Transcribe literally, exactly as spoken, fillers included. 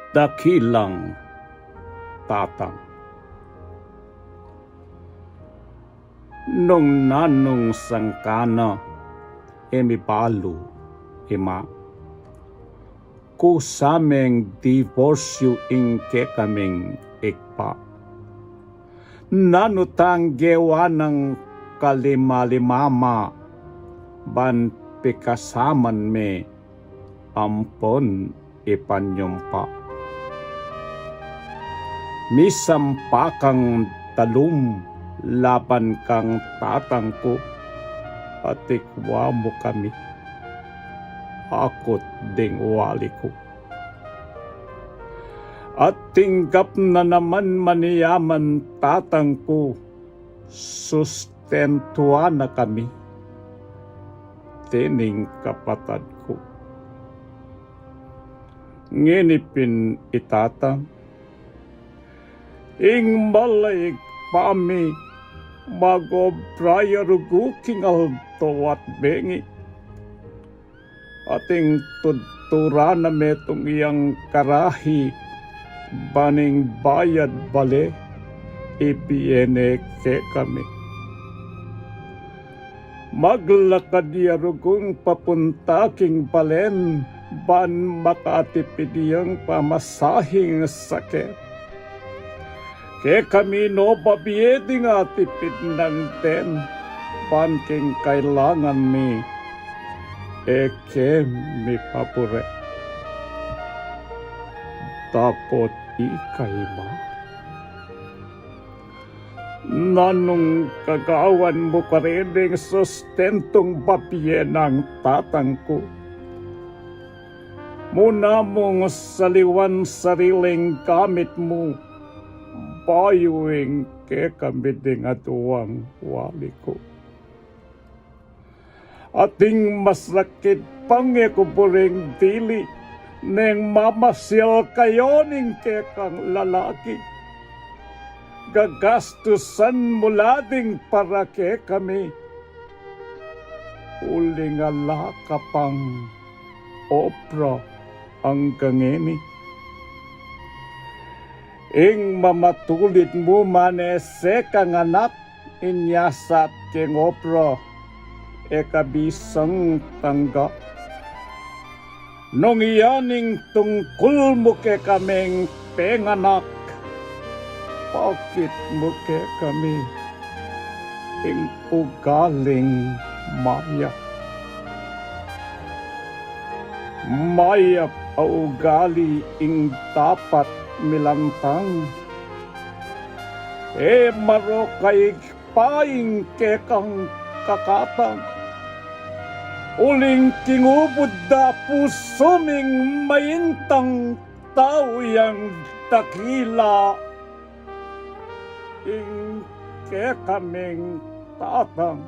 Dakilang tatang. Nung nanung sangkan na, e mi balu, ima, kusa meng diborsyu ing kekaming ibpa. Nanu tang gewa nang kalima-lima ma, ban pikasaman me ampon ipanyumpa. Misampa kang dalum laban kang tatang ku, at ikwa mu kami, akut ding wali ku. At tinggap na naman maniyaman tatang ku, sustentuan na kami, dening kapatad ku. Ngeni pin i tatang, ing malaig pa mi, mag-obra ya rugu king aldo at bengi. Ating tudturan na metung yang karahi, ban ing bayad bale, ibie ne kekami. Maglakad ya rugung papunta king balen, ban makatipid yang pamasahing sake. Kekami no babie ding atipid nang den, ban king kailangan mi, e ke mi pabure. Dapot ika, ima, nanung gagawan mu karin ding sustentung babie nang tatang ku? Muna mung saliwan sariling gamit mu, bayu ing kekami ding aduang wali ku. Ating masakit pang e ku buring dili, neng mamasyal kayu ning kekang lalaki. Gagastusan mu la ding para kekami, uling ala ka pang obra anggang ngeni. Ing mamatulid mu man e sekang anak inyasat keng obra, e ka bisang tangga. Nung iya ning tungkul mu kekaming penganak, pakit mu kekami ing ugaling mayap. Mayap a ugali ing dapat milantang. E marok a igpa ing kekang kakatang, uling king ubud da pusu ming maintang tau yang dakila ing kekaming tatang.